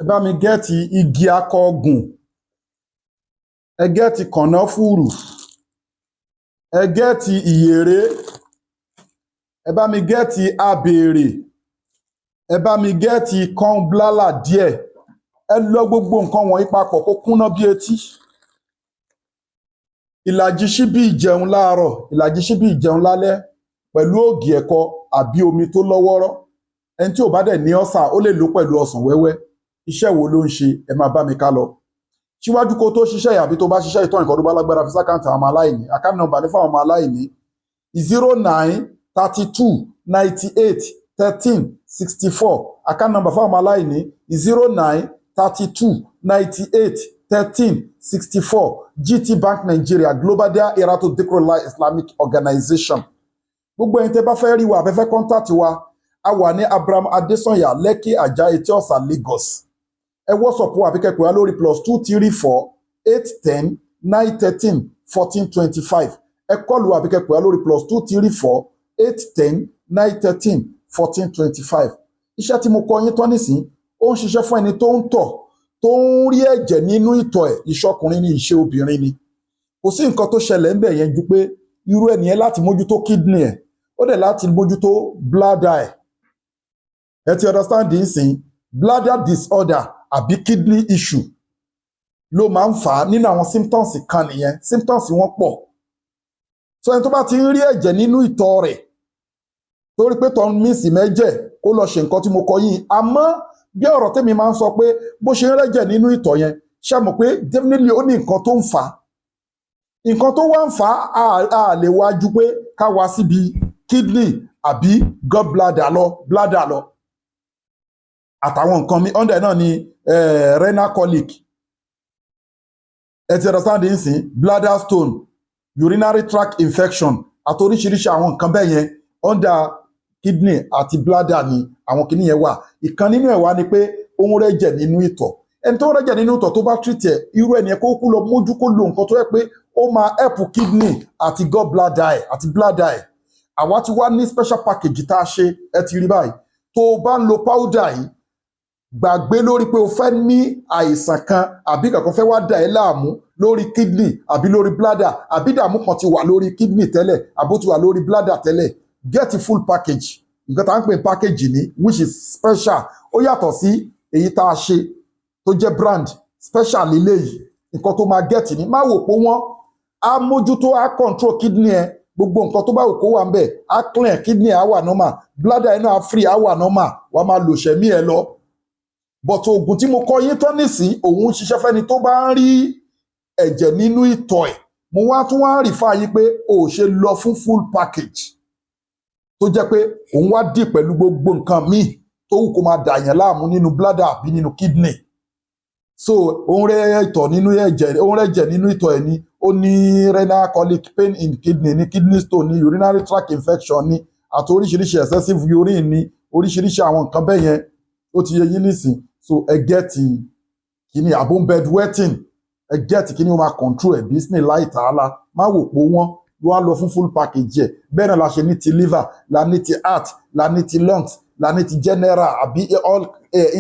Ẹ bá mi get igi akọgùn, ẹ get kànáfùrù, ẹ get ìyèré, ẹ bá mi get abèrè, ẹ bá mi get kọ́ńblálà díẹ̀. Ẹ lọ gbogbo nǹkan wọ̀nyí papọ̀ kó kúnná bí etí. Ìlàjì ṣíbí ìjẹun láàárọ̀, ìlàjì ṣíbí ìjẹun lálẹ́, pẹ̀lú ògì ẹ̀kọ àbí omi tó lọ́wọ́rọ́. Ẹni tí ò bá dẹ̀ ní ọ́sà, ó lè lò pẹ̀lú ọsàn wẹ́wẹ́. Iṣẹ́ wo ló ń ṣe? Ẹ máa bá mi ká lọ. Síwájú kó tó ṣiṣẹ́ yìí, àbí tó bá ṣiṣẹ́ ìtọ́ nǹkan tó bá lágbára, fi sí account àwọn ọmọ aláìní. Account number ní fáwọn ọmọ aláìní: 0932981364. Account number fáwọn ọmọ aláìní: 0932981364. GT Bank Nigeria, Global Dahiratu Dhikrlahi Islamic Organization. Gbogbo ẹ̀yin tẹ́ bá fẹ́ rí wa, àbẹ́ fẹ́ contact wa, a wà ní Abraham Adesanya, Lekki, Ajah, Etí Ọ̀sà, Lagos. Ẹ WhatsApp wa àbí kẹ́ pè wá lórí +2348109131425. Ẹ call wa àbí kẹ́ pè wá lórí +2348109131425. Iṣẹ́ tí mo kọ yín tán nísìn, ó ń ṣiṣẹ́ fún ẹni tó ń tọ̀, tó ń rí ẹ̀jẹ̀ nínú ìtọ̀ ẹ̀, ìṣọkùnrin ni, ìṣe obìnrin ni. Kò sí nǹkan tó ṣẹlẹ̀ ńbẹ̀ yẹn ju pé irú ẹni yẹn láti mójútó kidney ẹ̀, ó dẹ̀ láti mójútó bladder ẹ̀. Ẹ ti understand nsìn? Bladder disorder àbí kidney issue ló máa ń fà á. Nínú àwọn symptoms kan nìyẹn, symptoms wọn pọ̀. So ẹni tó bá ti ń rí ẹ̀jẹ̀ nínú ìtọ̀ rẹ̀, torí pé tọ́ ń mísì mẹ́jẹ̀, kó lọ ṣe nǹkan tí mo kọ yín. Àmọ́ bí ọ̀rọ̀ tèmi máa ń sọ pé bó ṣe ń rẹ́jẹ̀ nínú ìtọ̀ yẹn, ṣe mọ̀ pé definitely ó ní nǹkan tó ń fà á. Nǹkan tó wá ń fà á, á lè wájú pé ká wá síbi kidney àbí gallbladder lọ, bladder lọ, àtàwọn nǹkan mi under náà ni renal colic. Ẹ ti understand nsìn? Bladder stone, urinary tract infection àti oríṣiríṣi àwọn nǹkan bẹ́ẹ̀ yẹn, under kidney àti bladder ni àwọn kìíní yẹn wà. Ìkan nínú ẹ̀ wá ni pé ó ń rẹ́jẹ̀ nínú ìtọ̀. Ẹni tó ń rẹ́jẹ̀ nínú ìtọ̀, tó bá treat ẹ̀, irú ẹni yẹn kó kú lọ mójú, kó lo nǹkan tó yẹ pé ó máa help kidney àti gallbladder ẹ̀ àti bladder ẹ̀. Àwa ti wá ní special package tá a ṣe. Ẹ ti rí báyìí, tó o bá ń lo powder yìí, gbàgbé lórí pé o fẹ́ ní àìsàn kan àbí kankan fẹ́ wá dà ẹ́ láàmú lórí kidney àbí lórí bladder, àbí ìdààmú kan ti wà lórí kidney tẹ́lẹ̀, àbó ti wà lórí bladder tẹ́lẹ̀. Get full package. Nǹkan tá à ń pè ní package ní which is special, ó yàtọ̀ sí èyí tá a ṣe tó jẹ́ brand. Special leléyìí. Nǹkan tó máa get ní, má wò pé wọ́n á mójútó, á control kidney ẹ. Gbogbo nǹkan tó bá wù kó wà ń bẹ̀, á clear kidney, á wà normal, bladder ẹ náà á free, á wà normal, wàá máa lò ṣẹ̀mí ẹ lọ. But oògùn tí mo kọ yín tán nísìn, òun ń ṣiṣẹ́ fẹ́ni tó bá ń rí ẹ̀jẹ̀ nínú ìtọ̀ ẹ̀. Mo wá tún wá refer yín pé o ò ṣe lọ fún full package, tó jẹ́ pé òun wá dì pẹ̀lú gbogbo nǹkan míì tó wù kó máa dàyàn láàmú nínú bladder àbí nínú kidney. So òun rẹ ìtọ̀ nínú ẹ̀jẹ̀, òun rẹ ẹ̀jẹ̀ nínú ìtọ̀ ẹ̀ ni, ó ní renal colic, pain in kidney ní, kidney stone ní, urinary tract infection ní, àti oríṣiríṣi excessive urine ní, oríṣiríṣi àwọn nǹkan bẹ́ẹ̀ yẹn. Ó ti yé yín nísìn? So ẹ get kíní àbó bedwetting, ẹ get kíní, ó máa control ẹ̀ bismillahi ta'ala. Má wò pé wọ́n ló wá lọ fún full package ẹ̀. Bẹ́ẹ̀ náà la ṣe ní ti liver, la ní ti heart, la ní ti lungs, la ní ti general àbí all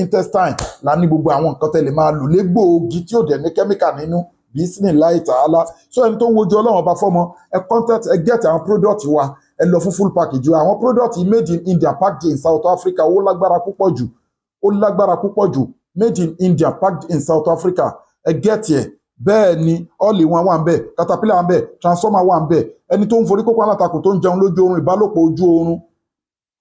intestine, la ní gbogbo àwọn nǹkan tẹ́lẹ̀ máa lò légbòogi tí ò dẹ̀ ní chemical nínú bismillahi ta'ala. So ẹni tó ń wojú Ọlọ́run Ọba fọ́mọ, ẹ contact, ẹ get àwọn product wa, ẹ lọ fún full package wa. Àwọn product yìí, made in India, packed in South Africa. Ó lágbára púpọ̀ jù, ó lágbára púpọ̀ jù. Made in India, packed in South Africa. Ẹ get ẹ̀. Bẹ́ẹ̀ ni ọ́ọ̀lì wọn wà ń bẹ̀, caterpillar wà ń bẹ̀, transformer wà ń bẹ̀. Ẹni tó ń forí kókó alátakò, tó ń jẹun lójú oorun, ìbálòpọ̀ ojú oorun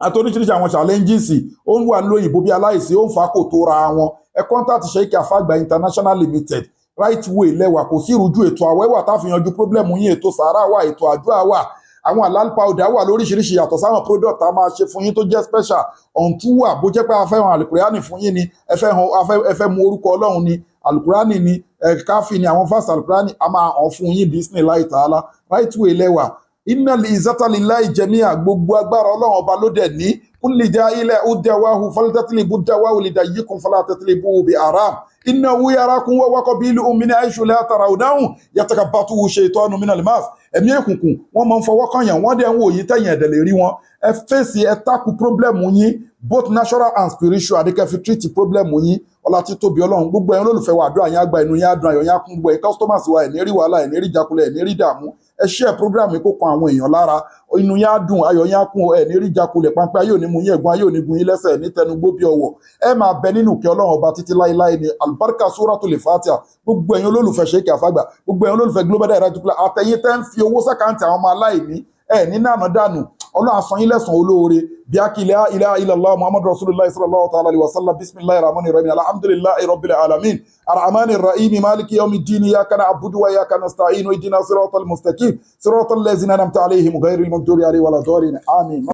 àti oríṣiríṣi àwọn challenges, ó ń wà lóyìnbó bí aláìsí, ó ń fa kò tó ra wọn, ẹ contact Sheikh Afagba International Limited. Right way lẹ́wà, kò sí ìrújú. Ètò àwẹ̀ wà tá a fi yanjú problem yín, ètò sàárà wà, ètò àdúrà wà, àwọn halal powder wà lóríṣiríṣi, yàtọ̀ sáwọn product tá a máa ṣe fún yín tó jẹ́ special. Ọ̀ǹtú wà, bó jẹ́ pé a fẹ́ hàn alukurani fún yín ni, ẹ fẹ́ hàn, ẹ fẹ́ mú orúkọ Ọlọ́run ni, alukurani ni, ẹ káfí ni, àwọn fásitì alukurani a máa hàn fún yín bismillahi ta'ala. Right way lẹ́wà. Innal izzata lillahi jami'a. Gbogbo agbára, Ọlọ́run Ọba ló dẹ̀ ní. Kulli da'ila uddawahu faltatlibu dawahu lidayyikum fala tatlibuhu bi haram innahu yarakum wa huwa qabiluhum min haythu la tarawnahum yatakabbathu shaytanu minal mas. Ẹ̀mí èkùnkùn, wọ́n máa ń fọwọ́ kànyàn, wọ́n dẹ̀ ń wò yín tẹ̀yìn ẹ̀dẹ̀ lè rí wọn. Ẹ fèsì, ẹ tackle problem yín, both natural and spiritual, àdékẹ́ fi treat problem yín. Ọlá títóbi Ọlọ́run. Gbogbo ẹ̀yin olólùfẹ́ wa, àdúrà yín á gba, inú yín á dùn, ayọ̀ yín á kún. Gbogbo ẹ̀yin customers wa, ẹ̀ ní rí wàhálà, ẹ̀ ní rí ìjákulẹ̀, ẹ̀ ní rí ìdààmú. Ẹ share program yìí kó kan àwọn èèyàn lára. Inú yín á dùn, ayọ̀ yín á kún, ẹ̀ ní rí ìjákulẹ̀. Pápẹ́ ayé ò ní mú yín, ẹ̀gbọ́n ayé ò ní gun yín lẹ́sẹ̀, ní tẹnugbó bí ọwọ́. Ẹ máa bẹ nínú ìkẹ́ Ọlọ́run Ọba títí láéláé ní alibarika Suratul Fatiha. Gbogbo ẹ̀yin olólùfẹ́ Sheikh Afagba, gbogbo ẹ̀yin olólùfẹ́ Global Dahiratu Dhikrlahi, àtẹ̀yin tẹ́ ń fi owó sí account àwọn ọmọ aláìní, ẹ̀ ní nànà dànù. Ọlọ́run á san yín lẹ́san olóore. Bíákì la ilaha illallah Muhammadu rasulillah sallallahu ta'ala alayhi wa sallam. Bismillahir rahmanir rahim. Alhamdulillahi rabbil alamin, arrahmanir rahim, maliki yawmiddin. Iyyaka na'budu wa iyyaka nasta'in. Ihdina siratal mustaqim, siratal ladzina an'amta alayhim ghayril maghdubi alayhim waladdallin. Amin.